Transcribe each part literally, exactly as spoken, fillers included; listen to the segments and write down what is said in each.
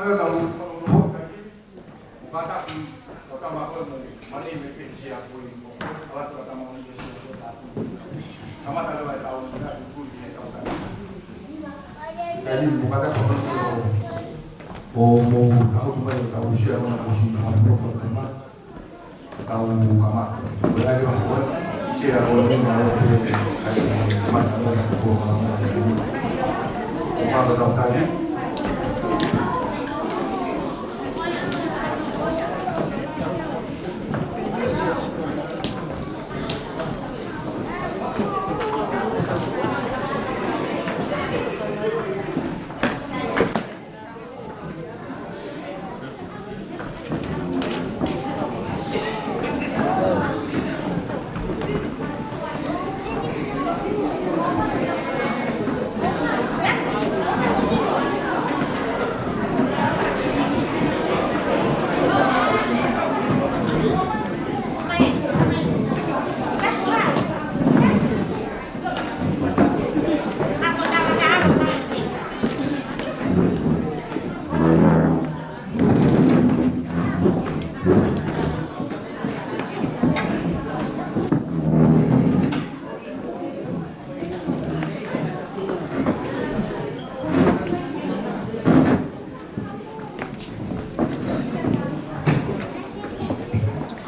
Tali mo kata ko ko ko mo ka o mai ka o sia ko na ko si na ko ko ma tau kama. Ko ia ke ko sia ko ni na ko ko ma ko ko ma ko tau tali.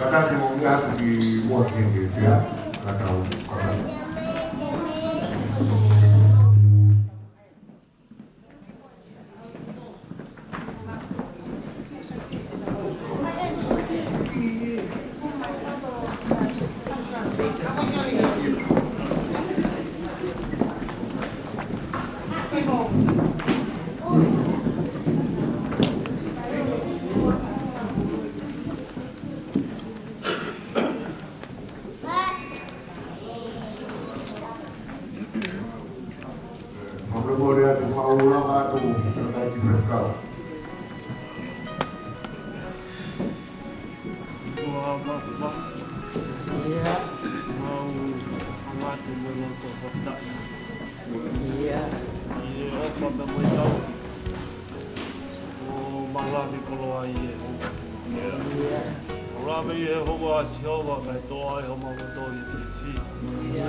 Kātaki mo ia ki muʻa ki he sea, ka tau kātaki. Makamore atu, mau lava atu, ka kai ki Fekau. Tua mafa. Ia. Mau hanga atu mo e loto fakataʻi. Ia. ʻI he ʻofa pea mo e tau. ʻO mau lave koloa ʻi he ʻofa. Ia. ʻO lave ʻi he ʻofa ʻa Sihova kae toʻo ai homau loto ʻi he fiefia. Ia.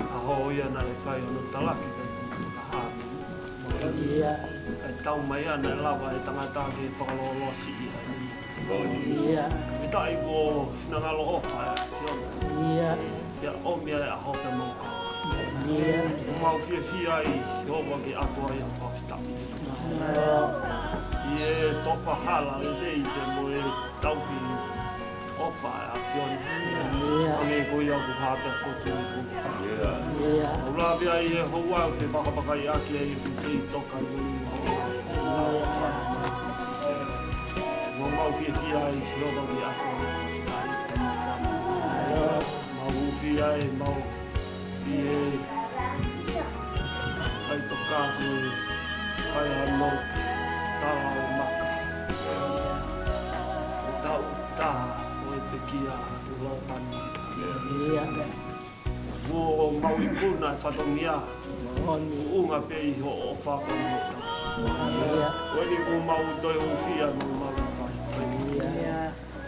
ʻA hoʻo ia naʻe fai hono talaki pea mo hono fakahā. Ia. ʻE tau mai ʻa naʻe lava ʻe he tangata ke fakalōloa siʻi ai. Ia. Fakafetaʻi kuo finangalo ʻofa ʻa Sihova. Ia. Pea ʻomi ʻa e ʻaho pea mau kau. Ia. ʻOku mau fiefia ai Sihova ke ʻatu ai ʻa e fakafetaʻi. ʻI he tofa hala lelei pea mo e tauhi ʻofa ʻa e ʻAfiona. Ia. Hangē ko ia ʻoku hā pea fotu ʻi he ʻaho ni. Ia. ʻOku lave ai ʻi he houa ʻoku te fakapakaiʻaki ai ʻeku kei toka ʻi he ʻaho ni. Ia. ʻOku mau fiefia ai Sihova ke ʻatu ai ʻa e fakafetaʻi. Ia. Mau hūfia ai, mau ʻi he faitoka ko e fai hano tala ʻo e maka. ʻO tau taha ʻo e pekia ʻo Lauatani. Ia. Kuo mau ikuna e fatongia. Moʻoni. Kuonga pē ʻi hoʻo ʻofa pea mo e tau. Ia. Ko eni kuo mau toe hūfia mo mau fai. Ia.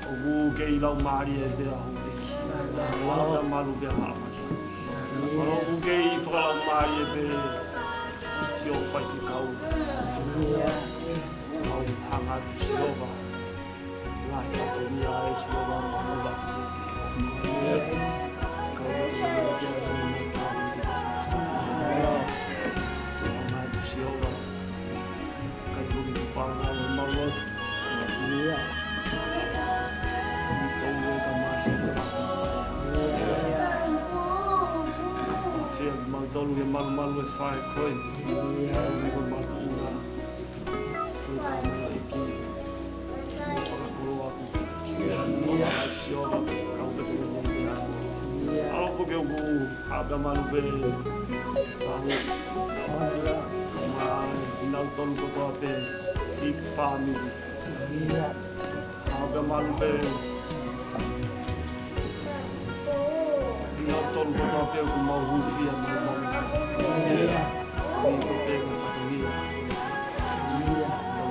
ʻOku kei laumālie pē ʻa Houʻeiki. Mālō pē malu pē ʻa Haʻamaki. Mālō ʻoku kei fakalaumālie pē siʻo faifekau. Ia. Mau hanga atu Sihova. Ngaahi fatongia ʻe Sihova mau lava. Ia. Kau atu Sihova ke ʻai mai kau. Hanga atu Sihova. Kai tuli ki pānga ʻo mau lotu. Ia. Ni tau e ka masi. Ia. Fia mau tolu ke malumalu e fai koe. Ia. Ni ko malu ina. Ko ka malaʻiki. Fakakoloa aku. Ia. Sio ka kau pete mo ia. Ia. ʻAlo ko ke uku haʻa malu pē. Pānga. Ia. Mai, nau tolu kotoa pē. Siʻi fāmili. Ia. Haʻa malu pē. Nau tolu kotoa pē ʻoku mau hūfia mo mau. Ia. Ni ko pē mo fatongia. Ia. Mau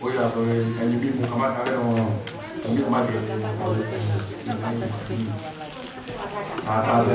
ʻOiauē, ko e taimi ni mo kamata ʻave ʻo, ʻo mi mate. Tātāpē.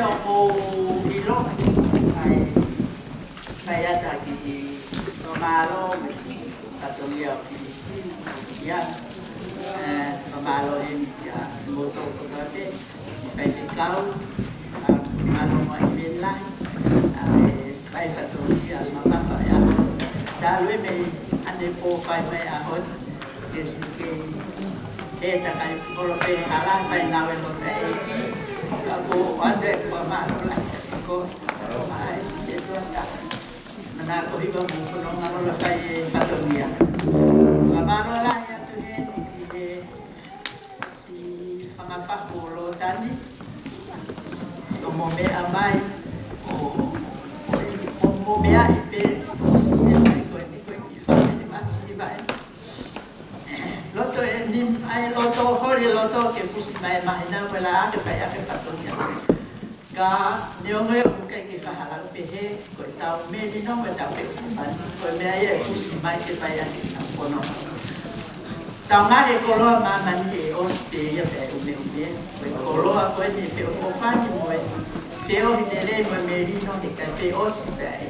ʻOku ou ʻilo, ʻai, fai atu ha kiʻi fakamālō, mo e kiʻi fatongia ʻo Kilisitini, ia. ʻE, fakamālō heni kia kimoutolu kotoa pē, siʻi faifekau, ʻa, mālō mo e ʻi Venilai, ʻa, ʻe, fai fatongia, mamafa ia. Talu ʻe mei ʻanepō fai mai ʻaho ni, ke siʻi kei ʻe takai kolo pē hala fai ngāue lotu ʻEiki. Ka ko ʻoatu e fakamālō lahi atu ko mai se tuata. Manako hiva mo fononga lola fai e fatongia. Fakamālō lahi atu heni ki he siʻi fanga fahu ʻo Lotani. Siʻomo meʻa mai, ʻo, ʻo, ʻomo meʻa ʻi pē, ʻo siʻi meʻa mai ko eni ko e kiʻi fāmili masiva eni. Loto eni, ʻai loto, holi loto ke fusi mai mahina, ko e laʻā ke fai ake fatongia. Ka neongo ia ʻoku ʻikai ke fakalau pehē, ko ʻetau melino, ko ʻetau feʻofoʻofani, ko e meʻa ia ʻe fusi mai ke fai ake ʻetau fononga. Tau ngaahi koloa māmani ʻe ʻosi pē ia pea ʻumeʻume. Ko e koloa ko eni feʻofoʻofani mo e feohi lelei mo e melino heʻikai pē ʻosi pea ʻe,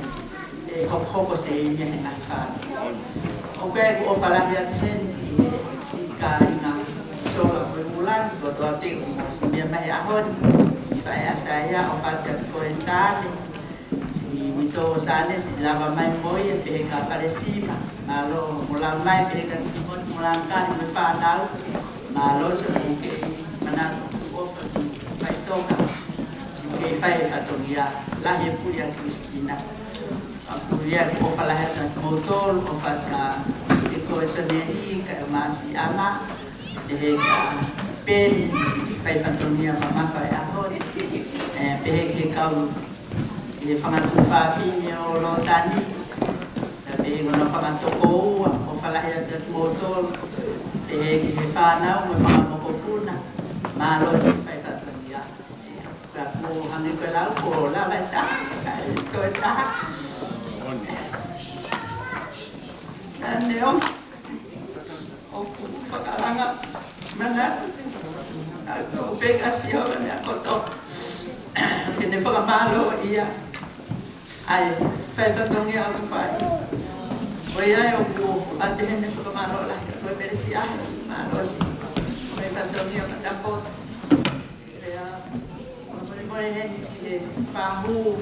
ʻe hokohoko seini he ngaahi fāmili. ʻOku ou ʻofa lahi atu heni ki he siʻi kāinga Sola Foʻi Mulani, kotoa pē ʻoku mou ʻosi meʻa mai he ʻaho ni, siʻi faʻē ʻa Saia, ʻofa atu kia koe Sane, siʻi mito ʻo Sane, siʻi lava mai mo ia, pehē kia Falesima, mālō hoʻomo lava mai, pehē kia Timoti mo Langakali mo e fānau, mālō siʻi kei manatu ʻofa ki he faʻitoka, siʻi kei fai e fatongia, lahi e puli ʻa Kilisitini. ʻA puli ʻa e ʻofa lahi atu kia kimoutolu, ʻofa atu kia koe Soneli, kae ʻumaʻā siʻi ʻAma, pehē kia Peni, siʻi fai fatongia mamafa he ʻaho ni. ʻE, pehē ki he kau, ki he fanga tuofāfine ʻo Lotani, pea pehē ki hono fanga tokoua, ʻofa lahi atu kia kimoutolu, pehē ki he fānau mo e fanga mokopuna, mālō siʻi fai fatongia. Ka ko hangē ko e lau ko lava e taha, kae toe taha. Naʻa ne ʻoku fakalanga manatu, ʻa ko pē ka sio ʻa e meʻa kotoa. Ke ne fakamālō ia. ʻAi, fai fatongia ʻoku fai. Ko ia ʻoku ʻoatu heni e fakamālō lahi, ko e Melesia, mālō siʻi. Fai fatongia matapoto. Pea, molemole heni ki he fahu,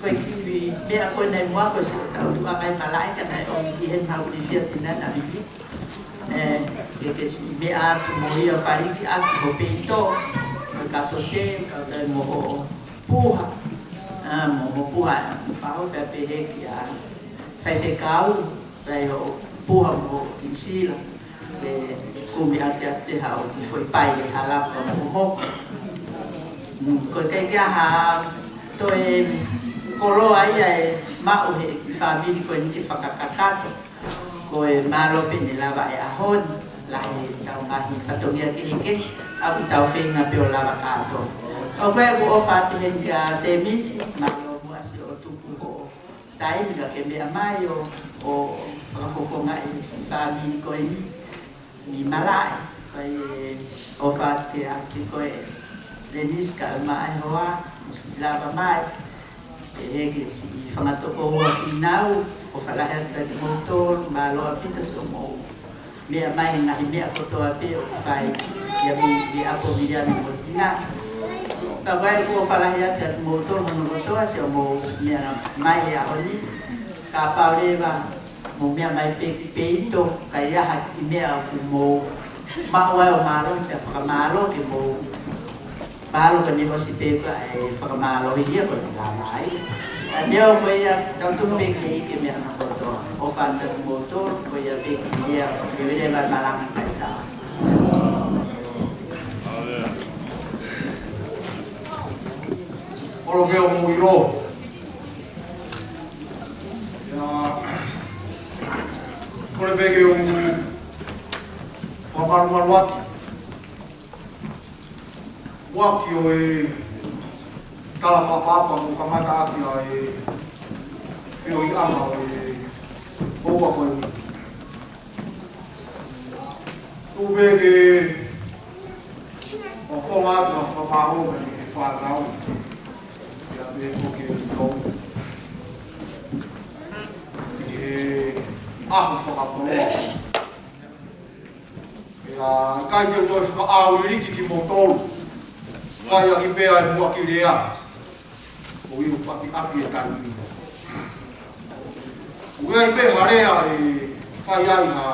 ko e kiʻi meʻa ko eni muʻa ko siʻotau tuʻa kai malaʻe ka naʻe ʻomi ki heni ha ʻuli fia tinana vivi. ʻE, ke ke siʻi meʻa atu mo ia faliki atu ho peito, mo e katote, kae ʻumaʻā mo hoʻo puha. ʻA, mo, mo puha, mo paho pea pehē kia faifekau, pea ʻi hoʻo puha mo kiʻi sila. Ke kumi ʻaki ʻa te hau ki foʻi pai ʻe hala fakamokomoko. Mm, ko e ʻikai ke ʻi ai ha toe koloa ia ʻe maʻu he kiʻi fāmili ko eni ke fakakakato. Ko e mālō pē ne lava e ʻaho ni, lahi ʻetau ngaahi fatongia kehekehe, ʻoku tau feinga pē ʻo lava kātoa. ʻOku ou ʻofa atu heni kia Semisi, mālō muʻa siʻo tuku hoʻo taimi ka ke meʻa mai ʻo, ʻo fakafofongaʻi e siʻi fāmili ko eni, ni malaʻe, ko e ʻofa atu kia koe Lenisi kae ʻumaʻā e hoa, mo siʻi lava mai, pehē ki he siʻi fanga tokoua Fīnau, ʻofa lahi atu kia kimoutolu, mālō ʻaupito siʻomou meʻa mai he ngaahi meʻa kotoa pē ʻoku fai, ʻia Mi, ʻia ʻApo Miliami mo Tina. Pea ʻoku ou ʻofa lahi atu kia kimoutolu hono kotoa siʻomou meʻa mai he ʻaho ni. Kapau leva mou meʻa mai pē ki peito, ka ʻi ai ha kiʻi meʻa ʻoku mou maʻu ai ʻo mālohi pea fakamālō ke mou mālō ka ne ʻosi pē ko e fakamālō ia ko e lava ai. Ka neongo ia, tau tuku pē ke ʻi ai ke meʻa na kotoa. ʻOfa atu kia kimoutolu, ko ia pē ki he meʻa, ke vele mai malanga kai tā. Kolo pē ʻo mou ʻilo. Ia, kole pē ke u fakamalumalu atu. Muʻaki ʻo e tala fakaʻapaʻapa mo kamata ʻaki ʻa e feohiʻanga ʻo e houa ko eni. Tuku pē ke u fofonga atu ʻa e fakamālō mei he fānau. Ko ke tau ʻi he ʻaho fakakoloa. ʻIkai ke u toe fakaʻāuliliki kimoutolu. Fai ʻaki pē ʻa e muʻaki lea. ʻOku ʻikai ʻapiʻapi e taimi. ʻOku ʻi ai pē ha lea ʻe fai ai ha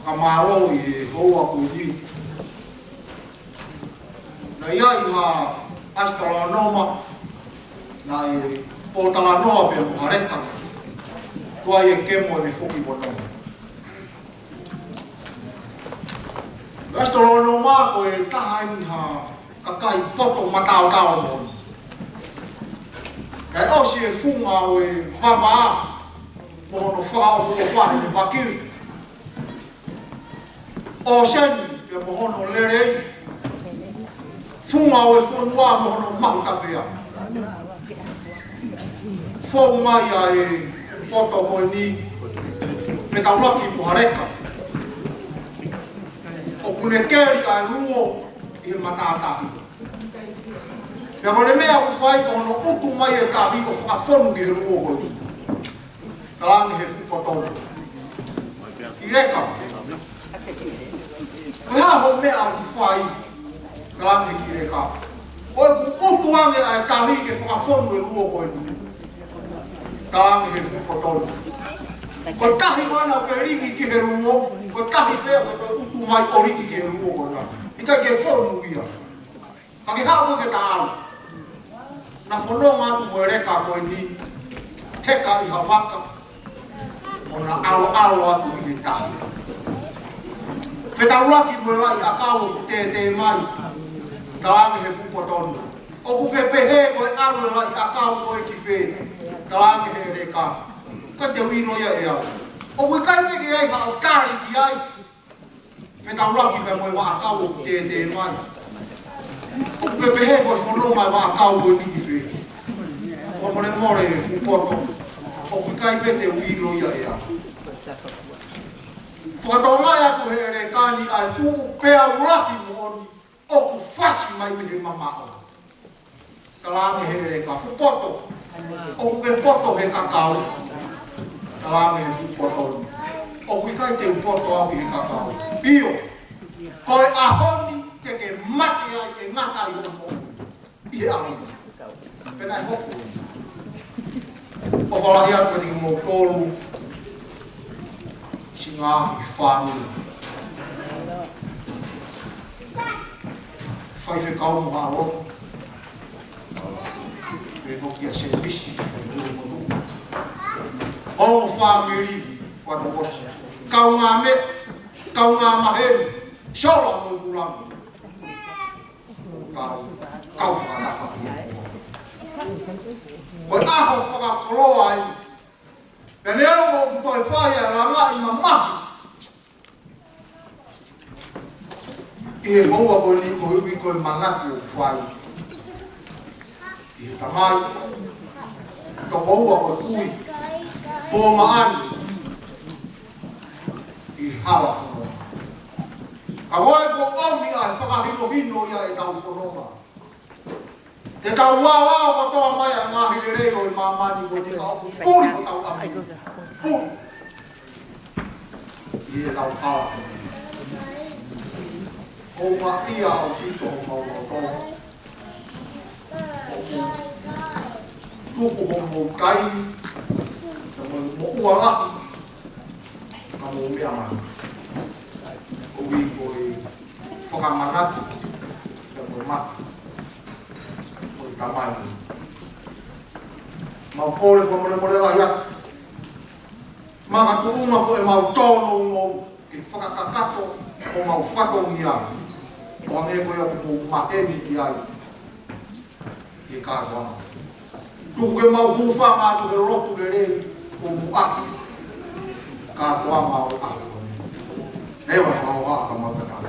fakamālō ʻi he houa ko eni. Naʻe ʻi ai ha ʻasitolonoma, naʻe pōtalanoa pē mo ha leka, tuai e kemo ʻene foki ʻi Vononga. ʻAsitolonoma ko e taha eni ha kakai poto mataotao moʻoni. Naʻe ʻosi e funga ʻo e vavā mo hono fakaʻofoʻofa ʻene vakili. ʻOseni pea mo hono lelei. Funga ʻo e fonua mo hono mahutafea. Fou mai ʻa e poto ko eni, fetaulaki mo ha leka. ʻOku ne keli ʻa e luo ʻi he matātahi. Pea ko e meʻa ʻoku fai ko hono ʻutu mai e tahi ʻo fakafonu ki he luo ko eni. Talaange he fuʻu poto ni, kiʻi leka, ko e hā hoʻo meʻa ʻoku fai? Talaange he kiʻi leka, ko ʻeku ʻutu ange ʻa e tahi ke fakafonu e luo ko eni. Talaange he fuʻu poto ni, ko e tahi ko ena ʻoku ke liki ki he luo, ko e tahi pē ʻoku ke ʻutu mai ʻo liki ki he luo ko ena. ʻIkai ke fonu ia. Ka ke haʻu ke ta ʻalu. Na fononga atu mo e leka ko eni, heka ʻi ha vaka, ʻo na ʻaloʻalo atu ʻi he tahi. Fetaulaki mo e laʻi ʻakau ʻoku tētē mai. Talaange he fuʻu poto ni, ʻoku ke pehē ko e ʻalu e laʻi ʻakau ko ē ki fē? Talaange he leka, ʻikai te u ʻilo ia ʻe au. ʻOku ʻikai pē ke ʻi ai haʻo tali ki ai. Fetaulaki pē mo e vaʻakau ʻoku tētē mai. ʻOku ke pehē ko e fononga e vaʻakau ko eni ki fē? Fakamolemole fuʻu poto, ʻoku ʻikai pē te u ʻilo ia ʻe au. Fakatokangaʻi atu he leka ni ʻa e fuʻu peau lahi moʻoni ʻoku fasi mai mei he mamaʻo. Talaange he leka, fuʻu poto, ʻoku ke poto he kakau? Talaange he fuʻu poto ni, ʻoku ʻikai te u poto au ʻi he kakau. ʻIo, ko e ʻaho ni te ke mate ai, ʻe ngata ai hoʻo moʻui ʻi he ʻaho ni. Pea naʻe hoko. ʻOfa lahi atu kiate kimoutolu, siʻi ngaahi fāmili, faifekau mo haʻa lotu, pea foki ʻa Semisi, ongo fāmili, kuo tau ʻosi, kaungāmeʻa, kaungāmaheni, sola mo e kulamu. Kau, kau fakataha ia. Ko e ʻaho fakakoloa eni. Pea neongo ʻoku toe fai ʻa e langaʻi mamahi ʻi he houa ko eni, koeʻuhi ko e manatu ʻoku fai ʻi he tamai, tokoua ʻo e kui, pōmaʻani ʻi Halafononga. Ka ko e ko ʻomi ʻa e fakahinohino ia ʻetau fononga. Te tau aoao kotoa mai ʻa e ngaahi lelei ʻo e māmani ko eni ka ʻoku puli hotau ʻapi. Puli. ʻI heʻetau Halafononga. ʻOku maʻia ʻaupito homau loto. ʻOku tuku homou taimi, ka mou moʻua lahi, ka mou meʻa mai. Koeʻuhi ko e fakamanatu, ka mou mata. Ko e tamai. Mau kole fakamolemole lahi atu. Makatuʻunga ko ʻemau tōnounou ke fakakakato homau fatongia, ʻo hangē ko ia ʻoku mou maheni ki ai ʻi he kātoanga. Tuku ke mau hūfanga atu he lotu lelei ʻoku mou ʻaki kātoanga ʻo e ʻaho ni. Leva fakahoha ka mau tatau.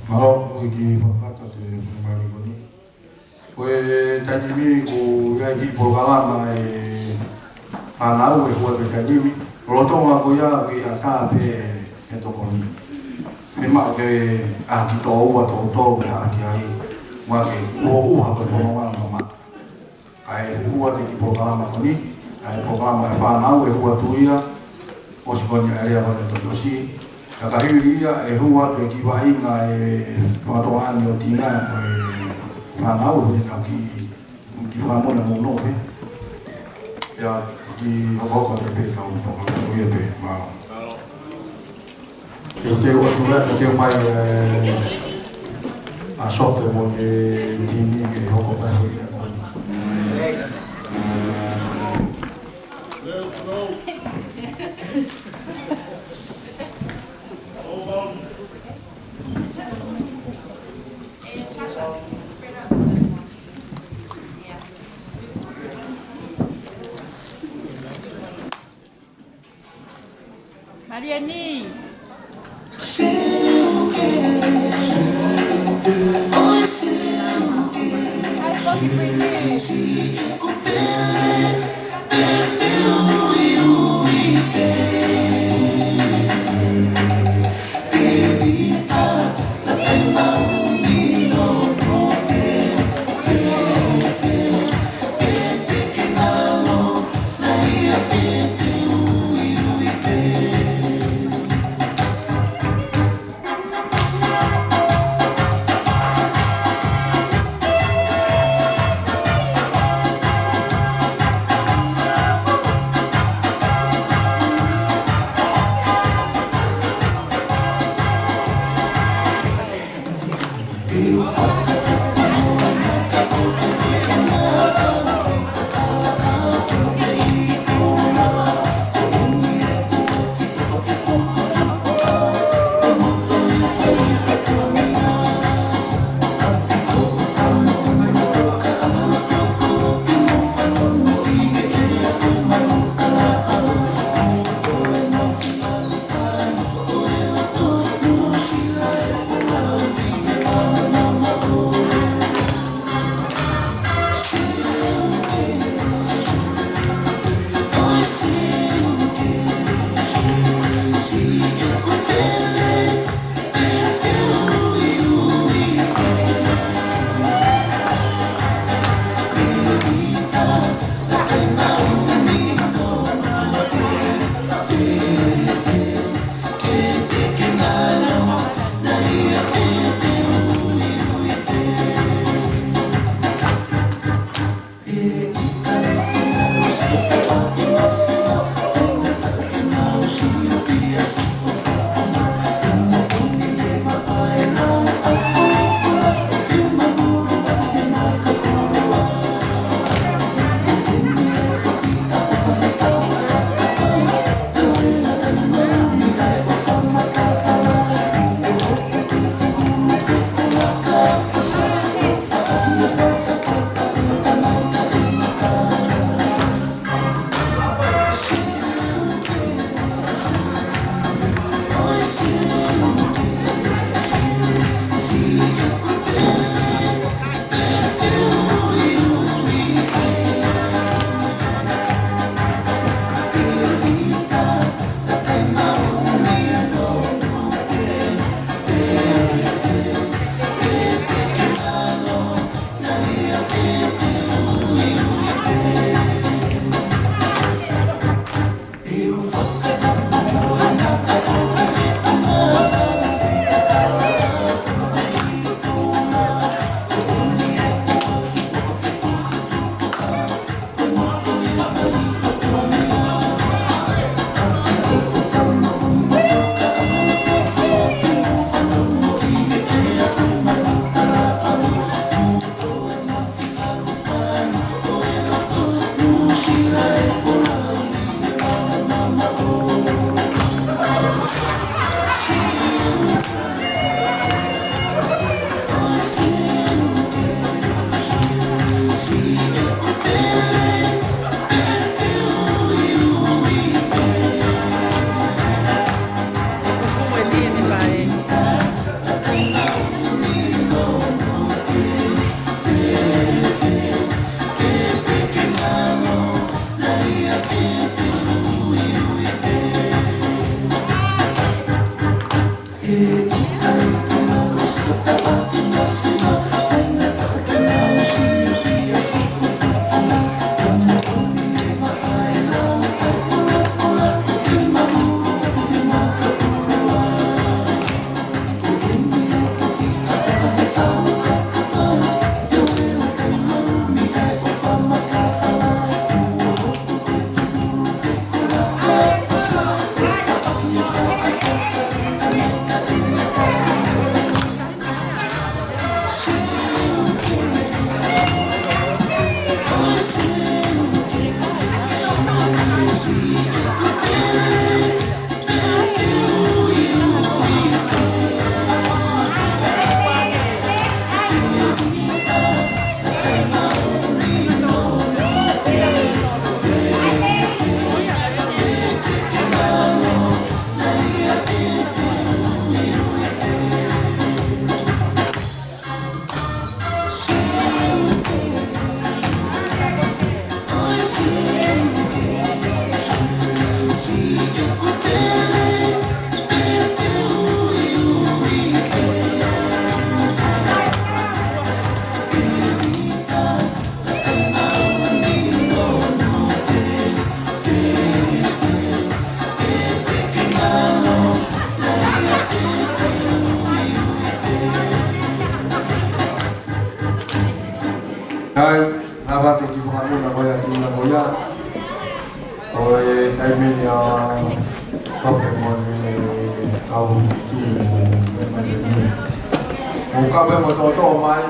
Mālō, ʻoku ʻi ai ha fakakakato ʻi he mali ko eni. Ko e taimi ni ʻoku ʻi ai e kiʻi polokalama ʻe fānau ʻe hua ki he taimi ni. Lolotonga ko ia ʻoku ʻi ai e ʻatā pē ʻe tokoni. Mei maʻu ke ʻaho ki tō ua tō tolu ke haʻu ki ai. Muʻa ke ʻuha ʻuha pē fononga mama. Kae ʻuha atu e kiʻi polokalama ko eni, ʻa e polokalama ʻa e fānau, ʻe ʻuha atu ia, ʻosi ko eni ʻa e lea ko eni ʻa Tokiosi. Ka ka hili ia, ʻe ʻuha atu e kiʻi vaʻinga ʻa e fakatokanga ʻo Tina ko e fānau, ʻuha atu e kiʻi, kiʻi fakamolemole pē. Pea kiʻi hokohoko atu pē ʻetau polokalama ko ia pē, mālō. Te u teu atu lea, te u teu mai, ē, ʻa Sope mo e timi ke hoko mai. Maliani. Ai, na vate ki Fakamoʻui ko ia, ki Fakamoʻui. Ko e taimi ni ʻa Sope mo e kau ki me me ni. Mo kau pē mo tō tō mai.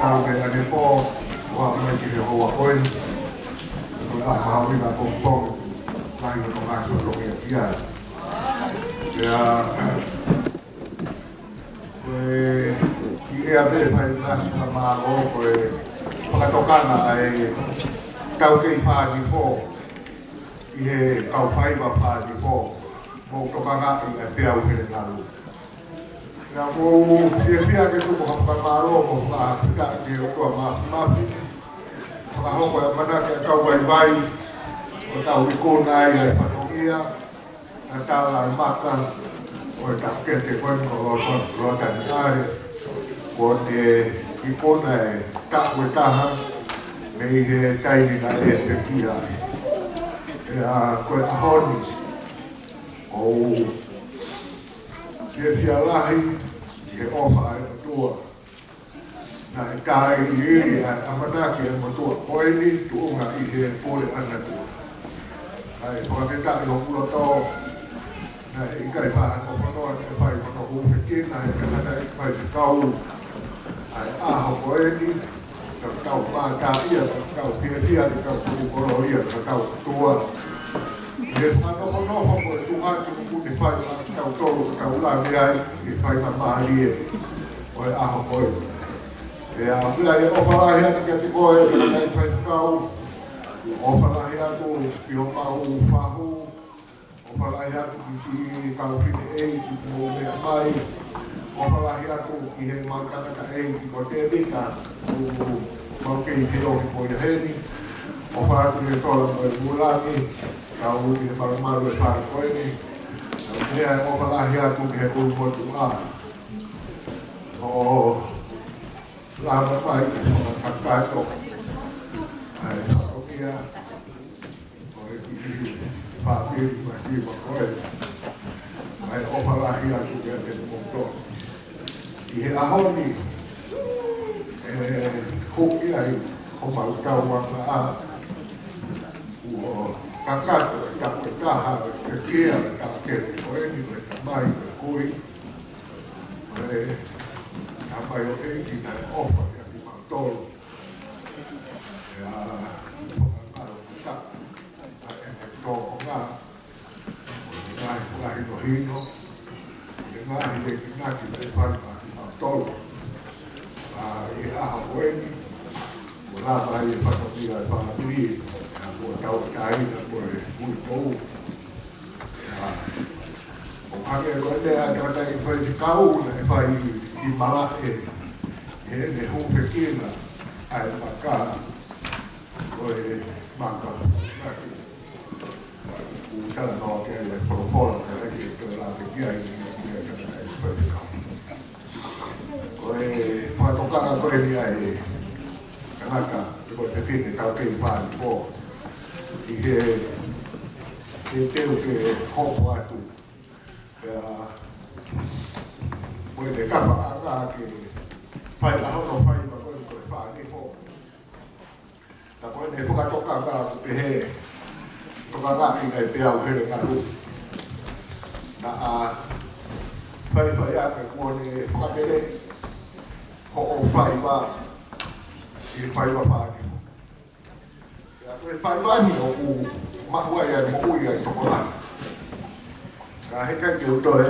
Kau ke ane pō, ua mai ki he hoa ko ē. Ko e mahuʻinga pongipongi, mai ko e ngaahi fatongia ia. Pea, ko e, ʻi he ʻave fai na ka mālō, ko e fakatokanga ʻa e kau kei fānifo, ʻi he kau faiva fānifo, mo tokanga ʻi he peau he ngalu. Pea ʻoku ou fiefia ke tuku ha fakamālō mo fakaafeʻi ki he ʻOtua Māfimafi. Fakahoko e ʻamanaki ʻa e kau vaivai, ʻo tau ikuna ai e fatongia, ʻa e tala e maka, ʻo e taʻokete ko eni ko Lota, Lota Niale, kuo ne ikuna e taʻu ʻe taha, mei he taimi naʻe pekia. Pea ko e ʻaho ni, ʻoku ou fiefia lahi ʻi he ʻofa ʻa e ʻOtua. Naʻe kāʻili ʻa e ʻamanaki ʻa e motuʻa ko eni tuʻunga ʻi he pule ʻa nautolu. Kae fakafetaʻi hoku loto, naʻe ʻikai fai hano fanoa, naʻe fai hono ʻuhekina ʻe he tangataʻeiki mai Kau ʻa e ʻaho ko eni, ka tau mātā ia, ka tau fiefia, ka tau kolokolohia, ka tau tua. He fakanofonofo ko e tuʻunga tuku ne fai ʻa kitautolu, ka tau lave ai, ke fai ma mālie ʻo e ʻaho ko eni. ʻE ʻa, pea ʻe ʻofa lahi atu kiate koe, ka tau faifekau, ʻofa lahi atu ki homau fahu, ʻofa lahi atu ki siʻi kau fineʻeiki kuo meʻa mai. ʻOfa lahi atu ki heʻemau tangataʻeiki ko Tēvita, ʻoku mau kei feohi ko ia heni. ʻOfa atu ki he sola mo e Mulangi, kau ki he malumalu e fale ko eni. Pea ʻofa lahi atu ki he ʻulumotuʻa. ʻO lava mai ke fakakakato ʻa e fatongia ʻo e kiʻi fāmili masiva ko ē. ʻA e ʻofa lahi atu kiate kimoutolu. ʻI he ʻaho ni, ʻe hoko ai homau tauʻanga ʻa, kuo kakato e tapu ʻe taha, ʻe kia e taʻokete ko eni, ko e tamai, ko e kui. Ko e tamai ʻo e ʻEiki naʻe ʻofa kiate kimautolu. ʻIo, fakakau ka, ʻa e tōʻonga, ʻo e ngaahi, ngaahi mahino, ʻo e ngaahi lēkina ki he fai maʻa kimautolu. ʻA, ʻi he ʻaho ko eni, kuo lava ai e fatongia e fāmili, ʻa, kuo tauʻatāina, kuo ʻi he kui kou. ʻIo, ʻo hangē ko e meʻa ʻa e tangataʻeiki faifekau naʻe fai ʻi malaʻe, ʻi heʻene hūfekina ʻa e maka, ko e maka, ʻoku talanoa ki ai e folofola, ka ʻoku ʻikai ke toe lave ki ai ʻa e tangataʻeiki faifekau. Ko e fakatokanga ko eni ʻa e tangata, pe ko e fefine taukei Fānifo, ʻi he, he teu ke hoko atu. Pea, ko ʻene kafaʻanga ke fai ʻa hono faiva ko eni ko e Fānifo. Ka ko ʻene fakatokanga ʻoku pehē, tokanga ki ai Peau Helengalu. Naʻa faifai ake kuo ne fakapele hoʻo faiva, ʻi he faiva Fānifo. Pea ko e faiva ni ʻoku maʻu ai ʻa e moʻui ʻa e tokolahi. Ka heʻikai ke u toe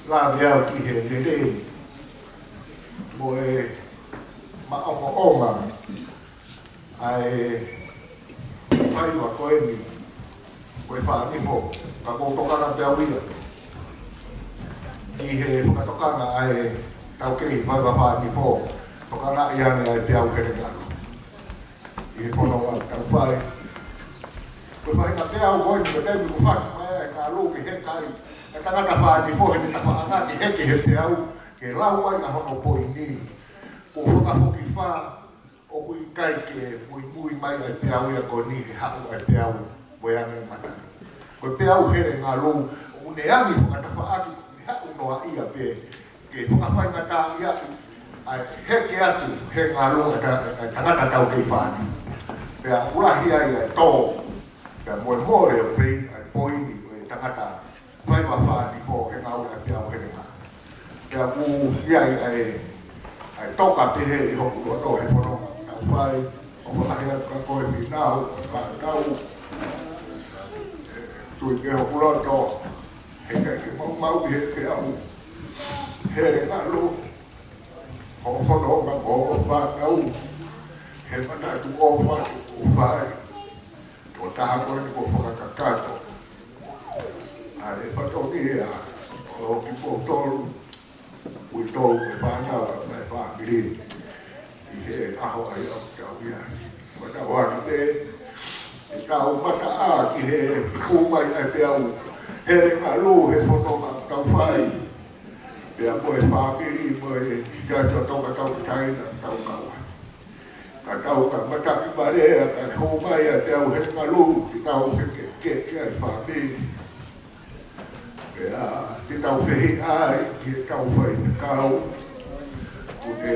lave au ki he lelei mo e maʻongoʻonga ʻa e faiva ko eni ko e Fānifo, ka ʻoku ou tokanga pē au ia ʻi he fakatokanga ʻa e taukei faiva Fānifo, tokangaʻi ange ʻa e Peau Helengalu ʻi he fononga ʻoku tau fai. Ko e faʻahinga peau ko eni, ko e taimi ʻoku fasi mai ai e ngalu ke heka ai e tangata Fānifo, he meʻa tafaʻanga ke heke he peau, ke lau ai ʻa hono poini. Ko e fakafokifā, ʻoku ʻikai ke muimui mai ʻa e peau ia ko eni he haʻu ʻa e peau mo e ange mata. Ko e Peau Helengalu, ʻoku ne angi fakatafaʻaki, ʻoku ne haʻu noa ia pē ke fakafaingataʻaʻiaʻi ʻa e heke atu he ngalu ʻa e ta-, ʻa e tangata taukei Fānifo. Pea ʻoku lahi ai ʻa e tō, pea mo e mole ʻo pei ʻa e poini ʻo e tangata faiva Fānifo he ngalu ʻa e Peau Helengalu. Pea ʻoku ʻi ai ʻa e, ʻa e toka pehē ʻi hoku loto he fononga ʻoku tau fai, ʻofa lahi atu kia koe Fīnau, ka tau, tui ki hoku loto, heʻikai ke maumau ʻi he peau Helengalu hoʻo fononga mo hoʻo fānau, he manatu ʻofa ʻoku fai, ʻo taha ko eni kuo fakakakato ʻa e fatongia ʻo kimoutolu, ʻuhi tolu e fānau ʻa e fāmili ʻi he ʻaho ʻa ia ʻoku tau ʻi ai. Ko e tau ʻoange pē ʻetau mataʻa ki he hū mai ʻa e Peau Helengalu he fononga ʻoku tau fai, pea mo e fāmili mo e Siasi ʻo Tonga Tauʻatāina ʻoku tau kau ai. Ka tau kamata ki Malea, ka hū mai ʻa e Peau Helengalu, te tau fekeʻikeʻi ʻa e fāmili. Pea te tau fehiʻa ai ki heʻetau faifekau, ʻoku ne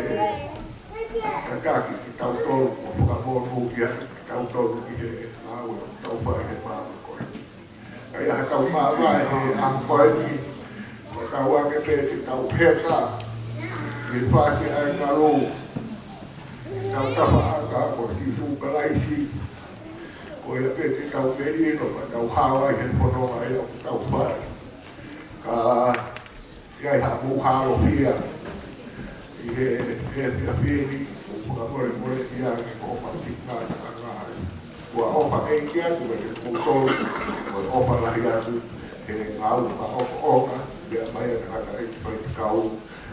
tataki kitautolu, ʻo fakamonūʻia kitautolu ki he ngāue ʻoku tau fai he māmani ko eni. Ka ʻi ai haʻatau māvae he ʻaho ko eni, ko Kau ake pē ke tau heka ʻi he fasi ʻa e ngalo ʻetau tafaʻaki ko Sīsū Kalaisi. Ko ia pē te tau melino, ka tau hao ai he fononga ʻoku tau fai. Ka ʻi ai haʻamou hālofia ʻi he, he efiafi ni, ʻoku fakamolemole ia ke ko ma sika na anga ai. Kuo ʻofa ʻEiki atu kiate kimoutolu, kuo ʻofa lahi atu he ngāue fakaʻofoʻofa, meʻa mai ʻa e tangataʻeiki faifekau,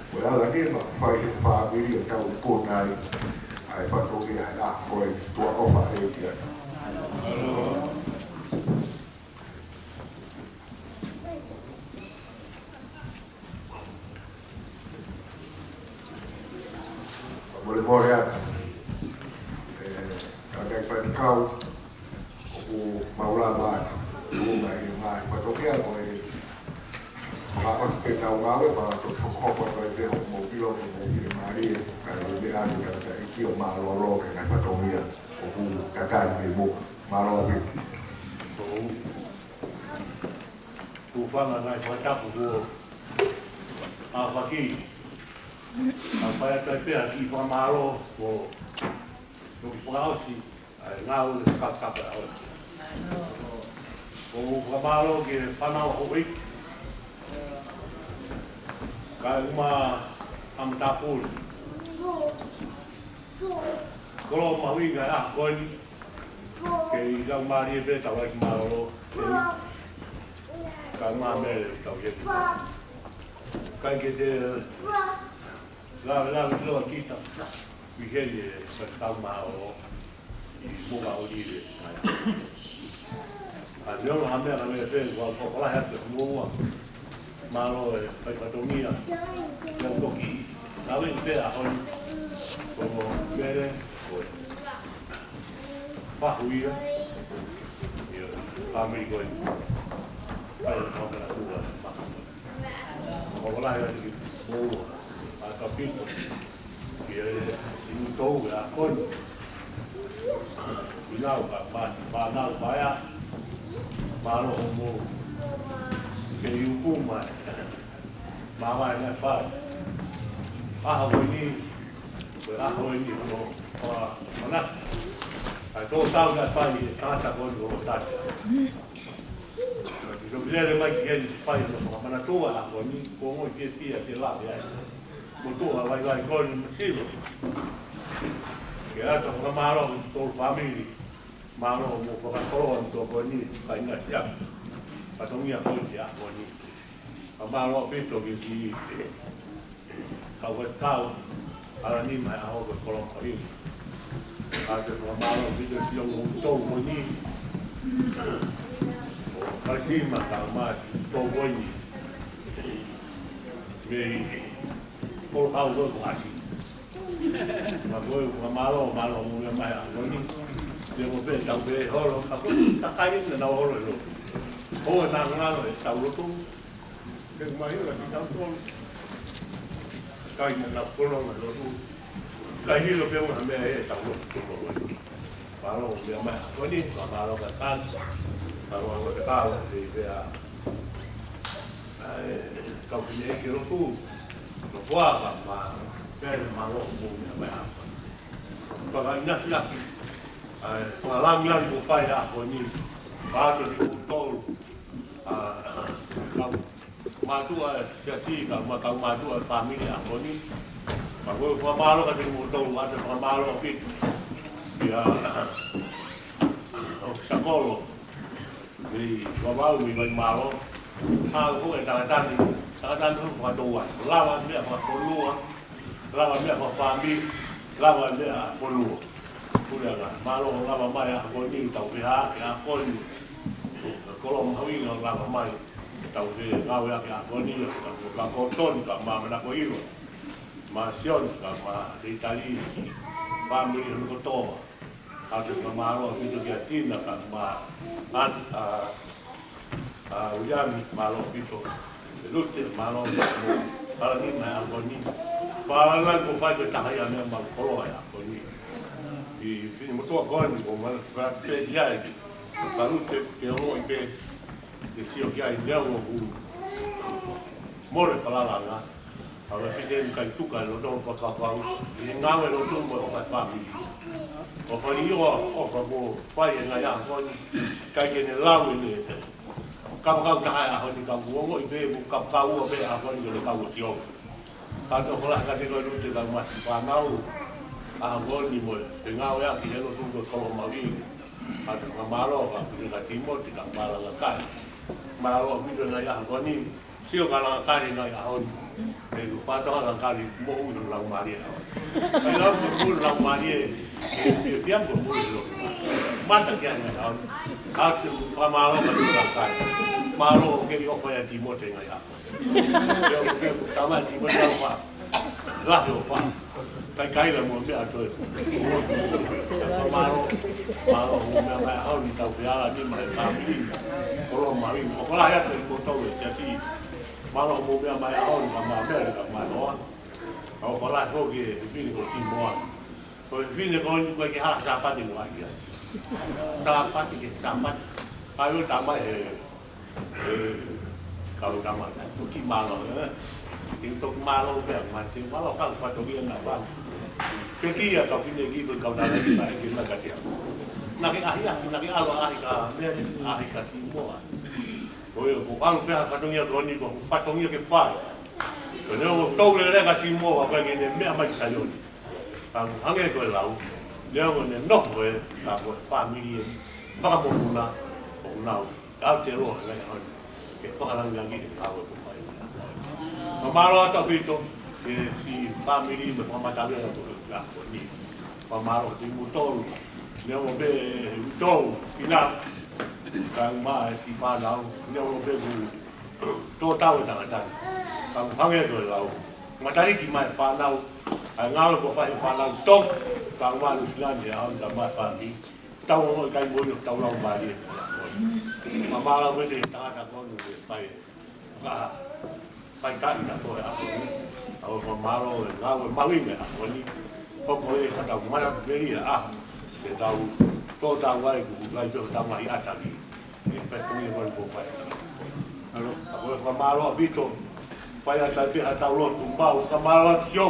ko e ala nima fai he fāmili ʻoku tau ikuna ai, ʻa e fatongia he ʻaho ko eni, kuo ʻofa ʻEiki atu. Fakamolemole atu. ʻE, ka ʻikai faifekau, ʻoku mau lava atu. Tuʻu mai ʻi he ngaahi fatongia ko e fakaʻosi pē ʻetau ngāue, pea toki hokohoko atu ai pē hoʻomou ʻilo ke mou fiemālie, kae ʻoua ʻe ʻai ke tau ʻi ai ha mālōlō ki he ngaahi fatongia ʻoku tatali mei muʻa. Mālō ʻaupito. Hūfanga ngaahi fakatapu kuo ʻaofaki. Ka fai atu ai pē ha kiʻi fakamālō kuo toki fakaʻosi ʻa e ngāue fakakapakapa ʻo e. ʻOku ou fakamālō ki he fānau houʻeiki kae ʻumaʻā ʻa e matāpule. Kolo mahuʻinga ʻa e ʻaho ko eni. Kei laumālie pē tau ʻai mālōlō. Kae ʻumaʻā Mele tau ʻi heni. ʻIkai ke te lavelave ʻiloa kita ʻi heni ʻe faifekau mālōlō ʻi Moʻunga ʻŌlive. ʻA e meʻa, ha meʻa, ka meʻa pē, ʻoku ou fakalahi atu kiate kimoua. Mālō e fai fatongia. Pea toki lave pē ʻaho ni. Ko Mele, ko e fahu ia. Ia, fāmili ko e. Fai fatongia. Fakalahi atu kiate kimoua. ʻA e kapito. Ki he inu tou e ʻaho ni. Inau ka masi, fānau paea. Mālō hoʻomou kei uku mai. Mālō e meʻa fai. ʻAho ko eni, ko e ʻaho eni hono, ʻa, mana. ʻA e tō tau naʻe fai ʻe he tangata ko eni ko Lotani. Ka te toki lele mai ki heni fai hono fakamanatua ʻa e ʻaho ni, ko e ongo fiefia ke lave ai. Motuʻa vaivai ko eni mo Silo. Ke ʻoatu e fakamālō ki he tolu fāmili. Mālō mo fakakoloa mo tō ko eni, kāinga siaku. Fatongia ko eni ʻa ko eni. Fakamālō ʻaupito ki he kau faifekau, ala nima he ʻaho ko e kolo mahuʻinga. Ka te fakamālō ʻaupito ki he ongo tou ko eni. ʻO Kaisima ka masi tou ko eni. Mei Kolo Kau ko Kasi. Ma ko e fakamālō, mālō mo meʻa mai ʻa ko eni. Te mo pē tau pē holo, ka ko e takai na nau holo e lotu. Ko e na ngalo e tau lotu. Ke mahi la ki tau tolu. Kai na nau kolo na lotu. Kai ni lo pē mo ha meʻa e tau lotu tolu. Mālō mo meʻa mai ʻa ko eni, mālō ka kan. Mālō mo te kau, te pea. ʻA e, kau ki ne ke lotu. Lotu ʻa ka ma, pea mālō mo meʻa mai ʻa ko eni. Paka ina ki aki. ʻA e, paka langilangi ko fai ʻa ko eni. Paka te tolu. ʻA, kau mātuʻa e siasi, kau ma-, kau mātuʻa e fāmili ʻa ko eni. Ma ko e fakamālō ka te mo tau ate fakamālō ʻaupito. Ia, ʻo Sakolo, mei Vavau, mei Vaimālō. Ka ko e tangata ni, tangata ni ʻoku fakatouʻosi. Lava meʻa fakafonua, lava meʻa fakafāmili, lava meʻa fonua. Puleʻanga, mālō lava mai ʻa ko eni tau pehē ke ʻa ko eni. Kolo mahuʻinga lava mai tau pehē ngāue ʻa ko eni, ka ko Toni, ka ma Manakoilo. Ma Sione, ka ma Teitali. Fāmili hono kotoa. Ka te fakamālō ʻaupito kia Tina, ka ma An-, ʻa, ʻa Uiami, mālō ʻaupito. ʻE Lute, mālō ʻaupito mo ala nima he ʻaho ni. Pālangi ko fai ko e taha ia meʻa mau koloa he ʻaho ni. ʻI fini motuʻa ko eni ko mana fai pē ia ʻi. Ka Lute ke ongoʻi pē, ke sio ki ai meʻa ʻoku. Mole fakalanga. ʻA e fefine ʻikai tuku e loto fakapapau ʻi he ngāue lotu mo e ʻofa fāmili. ʻOfa liʻoa, ʻofa mo fai e ngaahi ʻaho ko eni. ʻIkai ke ne lau ʻene kapakau taha e ʻaho ni, ka kuo ongoʻi pē mo kapakau ua pē ʻaho ni ke ne kau ʻo sio. Ka tau kola ka te koe lute ka masi fānau. ʻAho ni mo e ngāueʻaki he lotu ko e kolo maui. Ka te fakamālō ka kune ka Timoti ka mālanga kai. Mālō ʻaupito e ngaahi ʻaho ni. Sio ka langa kai e ngaahi ʻaho ni. He ko pato ka langa kai moʻui no lau mālie ʻaho ni. Kai lau moʻui no lau mālie. He fiafia ko moʻui no. Mata kia e ngaahi ʻaho ni. Ka te fakamālō ka kune ka kai. Mālō ke ʻi ʻofa ia Timoti e ngaahi ʻaho. Ia, ʻoku ke tama Timoti ʻofa. Lahi ʻofa. Kai kai la mo mea ʻa toe. Mālō, mālō mo mea mai ʻaho ni tau feala ni mai fāmili. Kolo mai, ʻoku lahi atu e koto e siasi. Mālō mo mea mai ʻaho ni ka mea mai ka mai loa. ʻOku lahi foki e fefine ko Simoa. Ko e fefine ko eni ko e ke ha Sāpate mo ai ia. Sāpate ke Sāpate. Ai o tamai he ʻE, kau tama, toki mālō, ē? Ke toki mālō pea, mate, mālō kau fatongia na vau. Ke kia kau fine ki ko kau tama ki mai ke maka tia. Na ke ahi ahi, na ke alo ahi ka mea, ahi ka Simoa. Ko e, ko alo pea fatongia ko ni, ko fatongia ke fai. Ko ne o tau lele ka Simoa, ka ke ne mea mai Saioni. Ka hangē ko e lau, ne o ne nofo e, ka ko e fāmili e, fakamomona, ʻo nau. Aotearoa he ngaahi ʻaho ni, ke fakalangilangi e ngāue ko fai. Ka mālō atu ʻaupito, ke si fāmili mo e fakamatala atu ko e ʻaho ni. Ka mālō atu kimoutolu, neongo pē ʻe utou, kina, ka ma e si fānau, neongo pē ku tō tau e tangata. Ka hangē ko e lau, mataliki mai fānau, ʻa e ngāue ko fai fānau tō, ka ma Nuʻu Sila ni ʻaho ni ka ma fāmili. Tau ongoʻi kai moʻoni ʻo tau lau mālie. Ma mālō ko e te tangata ko eni ke fai. Ka fai kai na ko e ʻaho ni. ʻOku ou fakamālō e ngāue mahuʻinga e ʻaho ni. ʻOku ou fakatau mana pē ia ʻa. Ke tau tō tau ai ku lai pē ʻo tau mahi ʻataki. Ke fai ko ia ko e ko fai. ʻOku ou fakamālō ʻaupito. Fai ʻatā pē ha tau lotu mau. Fakamālō atu Sio.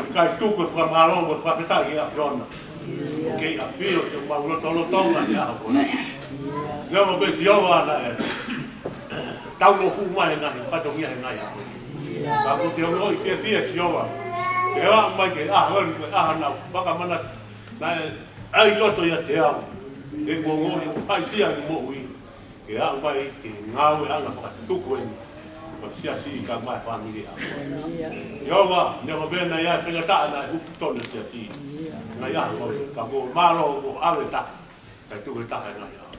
ʻIkai tuku e fakamālō mo e fakafetaʻi ki he ʻAfiona. Kei ʻafio siʻomau lotolotonga he ʻaho ko eni. Neongo pē Sihova naʻe tau lotu mai he ngaahi fatongia he ngaahi ʻaho. Ka ko te ongoʻi fiefia Sihova. Ke ʻalu mai ke ʻaho ni, ke ʻaho naʻa ku fakamanatu naʻe ʻai loto ʻiate au. Ke kuo ongoʻi ʻoku haʻisia e moʻui. Ke aʻu mai ke ngāueʻanga fakatuku eni. Ko e siasi ka mai fāmili ʻa. Sihova, neongo pē naʻe ʻi ai e faingataʻa naʻe hupu tonu e siasi. Ngaahi ʻaho, ka ko mālō ko ʻave taha. Ka tuku e taha e ngaahi ʻaho.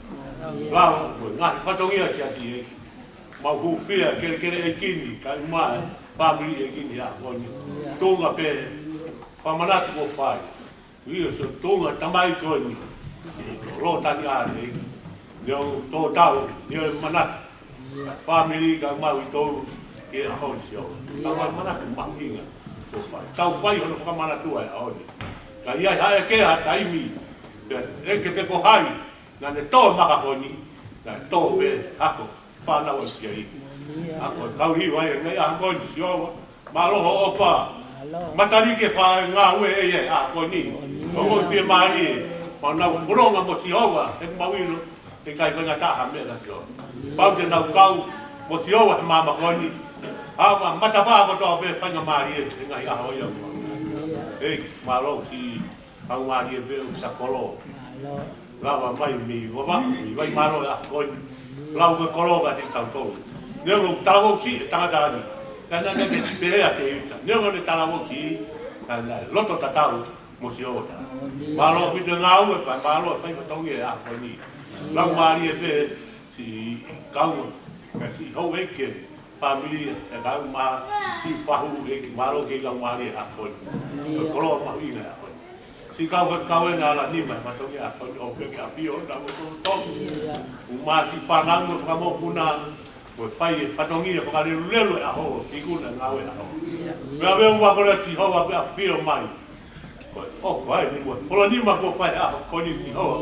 Lao, ko e ngaahi fatongia siasi ʻEiki. Mau hūfia, kelekele ʻEiki ni, ka ʻi mai, fāmili ʻEiki ni ʻaho ni. Tuʻunga pē, fakamanatu ko fai. Ui o so tōnga tamai ko eni. Lo tani ʻa ʻEiki. Neongo tō tau, neongo manatu. Fāmili ka mau ʻi tō, ke ʻaho ni Sihova. Ka mau manatu mahuʻinga. Ko fai. Tau fai hono fakamanatu ai ʻaho ni. Ka ʻi ai haʻeke ha taimi. Pea ʻeke pe ko hai. Naʻa ne tō maka ko eni. Naʻe tō pē hako. Fānau ʻa Siaʻi. ʻA ko e kau hiva e ngaahi ʻaho ko eni Sihova. Mālō hoʻo ʻofa. Mālō. Mataliki e fai ngāue ʻe ia ʻaho ko eni. Ongoʻi fiemālie. Mau nau fononga mo Sihova. He mau ʻilo. ʻIkai faingataʻa ha meʻa na Sihova. Pau te nau kau mo Sihova he māmani ko eni. ʻA ma matapā kotoa pē faingamālie. He ngaahi ʻaho ia. ʻEiki, mālō si Kau mālie pē ʻo sa kolo. Lava mai mei vava, mei vai mālō e ʻaho ko eni. Lau ko e kolo ka te tau tolu. Neongo talavou siʻi e tangata ni. Ka naʻe ʻikai ke pehē ʻa Tēvita. Neongo ne talavou siʻi. Ka naʻe loto tatau mo Sihova. Mālō ʻaupito e ngāue, ka mālō e fai fatongia e ʻaho ko eni. Lau mālie pē si kau, ka si houʻeiki. Fāmili, e kau mā, si fahu, e mālō ke kau mālie ʻaho ko eni. Ko e koloa mahuʻinga ʻaho ko eni. Si kau, kau ena ala nima, fatongia ʻaho ko eni, ʻo peke ʻafio, na mo tō tō. ʻUmā si fānau mo fakamokuna, ko e fai e fatongia, fakalelulelu e ʻaho, si kuna ngāue ʻaho. Meʻa meʻa ʻumā kore ati Sihova ke ʻafio mai. Ko e, ʻo, ko e, ni mo e, fola nima kuo fai ʻaho ko eni Sihova.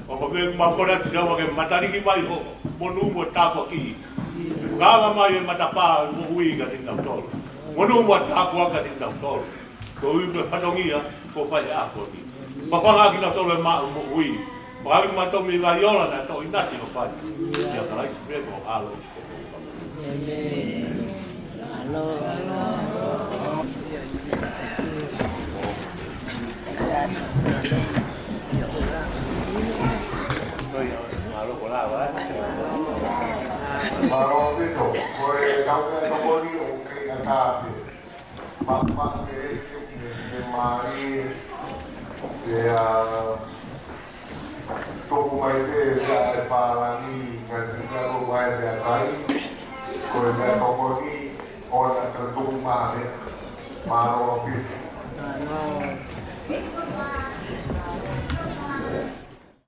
ʻO ko e meʻa mau kole atu Sihova ke mataliki mai hoʻo monū mo e tāpuaki. Kava mai e matapā ʻo e moʻui kiate kinautolu. Monū ʻa e tāpuaki kiate kinautolu. Ko e ui ko e fatongia, ko e fai ʻa e ako ni. Fafanga kinautolu ʻe he maʻu moʻui. Fakaʻamu mautolu mei he vai ola naʻe toʻo ʻinasi ʻo fai. ʻIa Kalaisi pē ko e ʻAlo. Mālō ʻaupito, ko e tau mea tokoni ʻoku kei ʻatā pē. Papa ke ke ke mālie, ke a tuku mai pē ia e pālangi, ka tika ko mai pē a kai, ko e mea tokoni, ʻoua naʻa tuku mai pē, mālō ʻaupito.